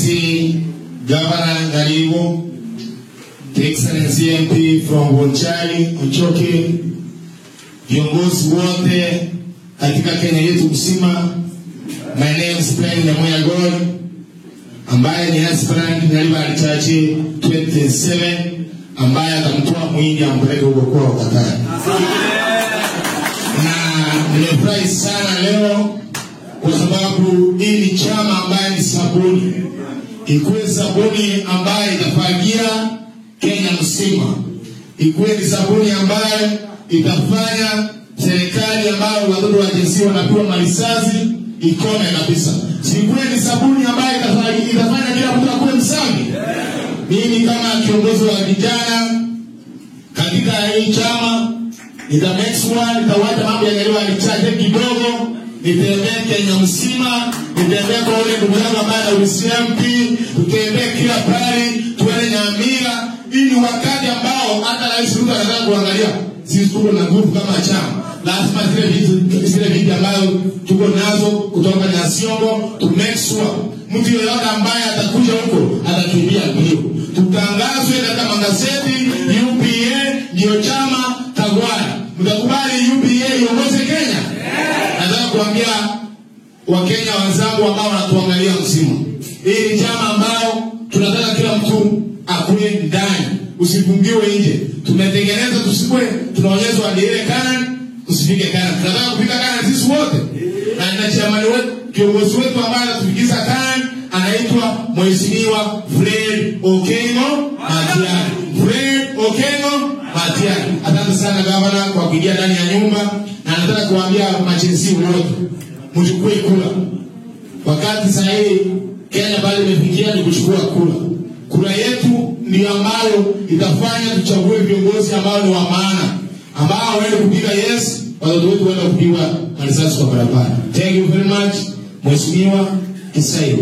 Excellency Governor Ngarigo, the Excellency MP from Bonchari, Onchoke, viongozi wote katika Kenya yetu mzima. My name is Brian Nyamoya God, ambaye ni aspirant Nyaribari Chache 27, ambaye atamtoa Muhindi ampeleke huko kwao Qatar. Na nimefurahi sana leo kwa sababu hii ni chama ambaye ni sabuni, ikuwe sabuni ambaye itafagia Kenya mzima, ikuwe ni sabuni ambaye itafanya serikali ambayo watoto wa jinsia wanapewa marisasi ikome kabisa. Sikuwe ni sabuni ambayo itafanya kila mtu akuwe msafi. Mimi kama kiongozi wa vijana katika hii chama nita make sure nitawacha mambo ya Nyaribari Chache kidogo, nitembee Kenya mzima, nitembee kwa ule ndugu yangu ambaye ana UCMP, tutembee kila pale, tuende Nyamira. Hii ni wakati ambao hata Rais Ruto anataka kuangalia sisi tuko na nguvu kama chama. Lazima zile vitu ambazo tuko nazo kutoka Nyasiongo to make sure mtu yeyote ambaye atakuja huko atakimbia mbio. Tutangazwe katika magazeti, UPA ndio chama tawala. Mtakubali UPA iongoze Kenya? Nataka kuambia Wakenya wenzangu ambao wanatuangalia msimu, hii ni chama ambao tunataka kila mtu akue ndani, usifungiwe nje. Tumetengeneza tusikue tunaonyeshwa ile Canaan, tusifike Canaan. Tunataka kufika Canaan sisi wote. Na chama wetu, kiongozi wetu ambaye anatufikisha Canaan anaitwa Mheshimiwa Fred Okengo Matiang'i. Fred Okengo Matiang'i. Asante sana gavana kwa kuingia ndani ya nyumba, na nataka kuambia machenzi wote mchukue kura. Wakati sasa hii Kenya bado imefikia ni kuchukua kura. Kura yetu ndio ambayo itafanya tuchague viongozi ambao ni wa maana, ambao waende kupiga yes, watoto wetu waende kupigwa marisasi kwa barabara. Thank you very much, Mheshimiwa Kisayo.